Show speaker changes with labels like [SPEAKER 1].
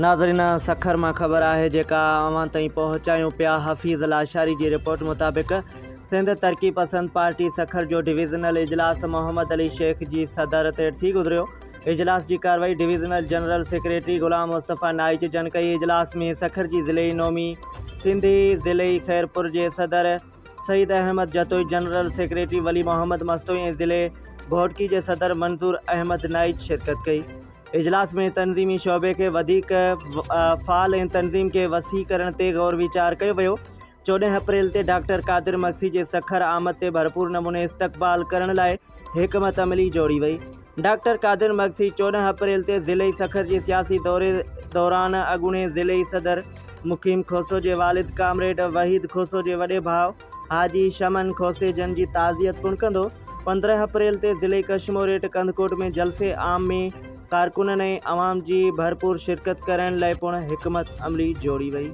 [SPEAKER 1] ناظرين سکر مان خبر آهي جيڪا اوهان تائين پهچايون پيا حفيظ لاشاري جي رپورٽ مطابق سنڌ ترقي پسند پارٽي سکر جو ڊويزنل اجلاس محمد علي شيخ جي صدارت هيٺ ٿي گذريو اجلاس جي ڪارروائي divisional general secretary Ghulam Mustafa Naich جن ڪئي اجلاس ۾ سکر جي ضلعي نومي سنڌي ضلعي خيرپور جي صدر سعيد احمد جتوئي جنرل سيڪريٽري ولي محمد مستوئي ۽ ضلعي گهوٽڪي جي صدر منظور احمد نائچ شرڪت ڪئي اجلاس ۾ تنظيمي شعبي کي وڌيڪ فعال ۽ تنظيم کي وسيع ڪرڻ تي غور ويچار ڪيو ويو. 14 اپريل تي ڊاڪٽر قادر مگسي جي سکر آمد تي ڀرپور نموني استقبال ڪرڻ لاء حڪمت عملي جوڙي وئي. ڊاڪٽر قادر مگسي 14 اپريل تي ضلعي سکر جي سياسي دوري دوران اڳوڻي ضلعي صدر مقيم کوسو جي والد ڪامريڊ وحيد کوسو جي وڏي ڀاء حاجي شمن کوسي جن جي تعزيت پڻ ڪندو. 15 اپريل تي ضلعي ڪشموريٽ ڪنڌڪوٽ ۾ جلسي عام ۾ ڪارڪنن ۽ عوام جي ڀرپور شرڪت ڪرائڻ لاء پڻ حڪمت عملي جوڙي وئي.